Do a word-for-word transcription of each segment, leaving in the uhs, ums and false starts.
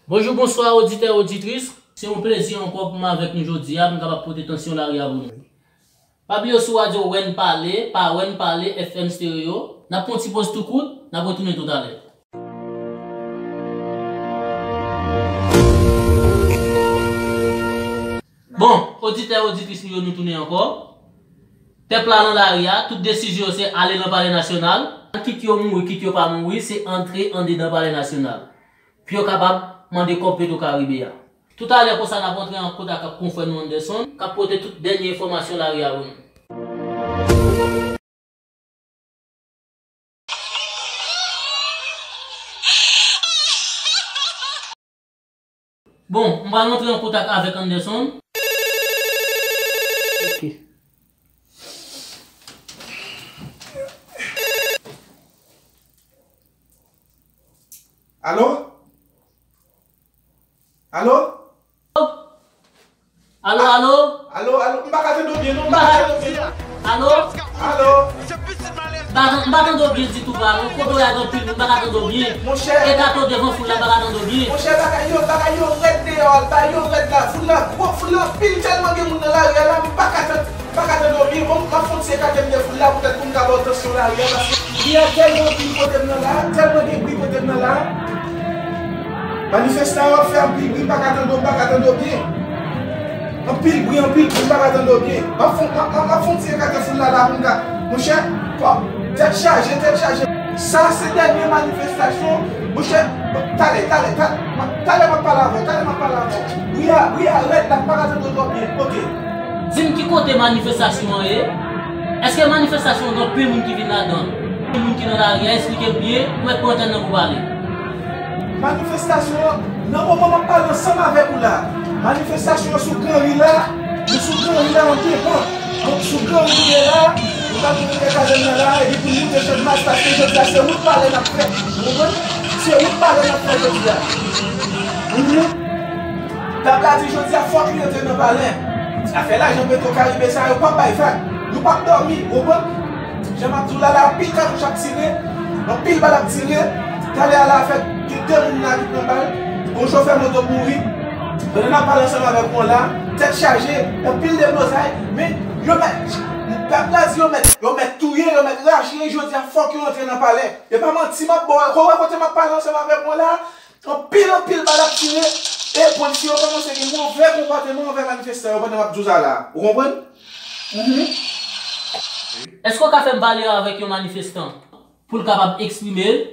Bonjou, bonswa, oditè, oditris. Se yon plezi ankò pou m avèk nou jodi a, pou m kapab pote tansyon lari a pou nou. Pa bliye sou radyo Wè n Pale, pa Wè n Pale, F M Stereo. N ap pran yon ti poz tou kout, n ap retounen toutalè. Bon, oditè, oditris nou yo, nou tounen ankò. Pèp la nan lari a, tout desizyon yo se ale nan Palè Nasyonal. Kit yo mouri, kit yo pa mouri, se antre andedan Palè Nasyonal pou yo kapab mande kòb Petwokaribe a. Toutalè konsa, n ap antre an kontak ak konfrè nou Anderson, k ap pote tout dènye enfòmasyon lari a pou nou. Bon, m pral antre an kontak avèk Anderson. Ok. Alo? Alo? Alo, alo? Alo, alo, m pa ka tande w byen, non, m pa ka tande w byen. Alo? Alo? M pa, m pa tande w byen ditou, pa. Kote w ye a, gen anpil moun, m pa ka tande w byen. Monchè. E ka to devan foul la, m pa ka tande w byen. Monchè, bagay yo, bagay yo rèd deyò a, bagay yo rèd la. Foul la gwo, foul la anpil, tèlman gen moun nan lari a la, m pa ka tande, m pa ka tande w byen. Bon, m ap fè yon ti ekate m de foul la, poutèt pou m ka ba w tansyon lari a, paske bri a tèlman anpil kote m nan la, tèlman gen bri kote m nan la. Manifestan yo ap fè anpil bri, m pa ka tande w, m pa ka tande w byen. Anpil bri, anpil bri, m pa ka tande w byen. M ap fè, m ap, m ap, m ap fè yon ti ekate foul la, la, pou m ka, monchè, tèt chaje, tèt chaje. Sa se dènye manifestasyon, monchè, talè, talè, talè, talè m ap pale avè w, talè m ap pale avè w. Bri a, bri a rèd la, m pa ka tande w twò byen. Ok. Di m ki kote manifestasyon an ye? Èske manifestasyon an gen anpil moun ki vin ladan l? Anpil moun ki nan lari a, esplike m byen, ou mèt pran antèn nan pou pale. Manifestasyon an, nan moman m ap pale ansanm avèk ou la, manifestasyon an sou Gran Ri la, nou sou Gran Ri la an devan. Donk, sou Gran Ri nou ye la, nou pral pou moute kazèn nan la, epi pou moute Channmas, paske jodi a se wout Palè n ap fè. Ou konprann? Se wout Palè n ap fè jodi a. Mhm. Pèp la di jodi a fòk li antre nan palè. Afè lajan Petwokaribe sa yo p ap bay vag. Nou p ap dòmi, ou konprann? Jan m ap di w la, la, anpil katouch ap tire, anpil bal ap tire. Talè a la, fèt gen de moun la ki pran bal. Yon chofè moto mouri. Pandan n ap pale ansanm avèk ou la, tèt chaje, anpil deblozay. Men, yo mèt, pèp la di yo mèt, yo mèt touye, yo mèt rache, jodi a fòk yo antre nan palè. E pa manti m ap ba w, ou wè kote m ap pale ansanm avèk ou la? Anpil, anpil bal ap tire, e polisye yo kòmanse gen move konpòteman anvè manifestan yo pandan m ap di w sa la. Ou konprann? Mhm. Èske w ka fè m pale avèk yon manifestan pou l kapab eksprime l?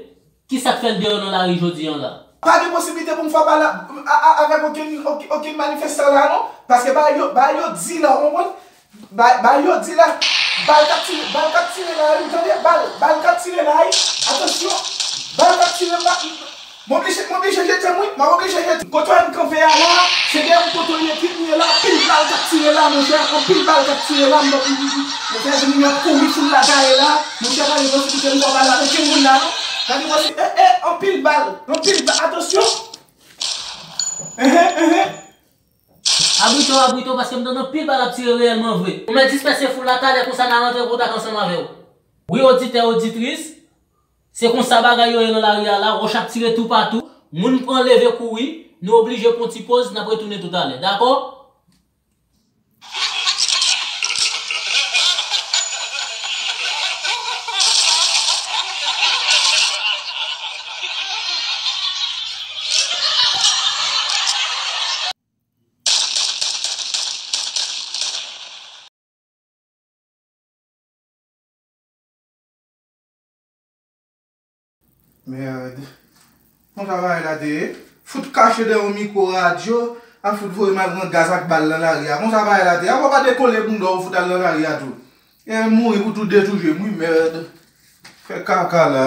Kisa k fè l deyò nan lari jodi an la? Pa gen posiblite pou m fè pale a, a, a, avèk okenn, okenn, okenn manifestan la, non. Paske bagay yo, bagay yo di la, ou konprann? Ba, ba yo di la, bal k ap tire, bal k ap tire la, wi, tande, bal, bal k ap tire la, wi, atansyon, bal k ap tire, m pa, m oblije, m oblije jete m, wi, m ap oblije jete m. Kote w wè m kanpe a la, se dèyè yon poto elektrik m ye la, anpil bal k ap tire la, monchè, anpil bal k ap tire la, m, m, m, m, monchè, moun yo ap kouri foul la gaye la, monchè, pa gen posiblite m ka pale ak okenn moun la, non, pa gen posi, e, e, anpil bal, anpil bal, atansyon, ehe, ehe. Abrite w, abrite w, paske m tande anpil bal ap tire reyèlman vre. Ou mèt dispèse foul la, talè konsa n a rantre an kontak ansanm avè w. Wi, oditè, oditris, se konsa bagay yo ye nan lari a la, wòch ap tire toupatou, moun pran leve kouri, nou oblije pran ti poz, n ap retounen toutalè, dakò? Mèd. Konsa bagay la te ye. Fout kache dèyè yon mikwo radyo, ap fout voye m al pran gaz ak bal nan lari a. Konsa bagay la te ye. Apa w pa dekole bounda w fout al nan lari a tou. E mouri pou tou de tou je m, wi, mèd. Fè kaka la.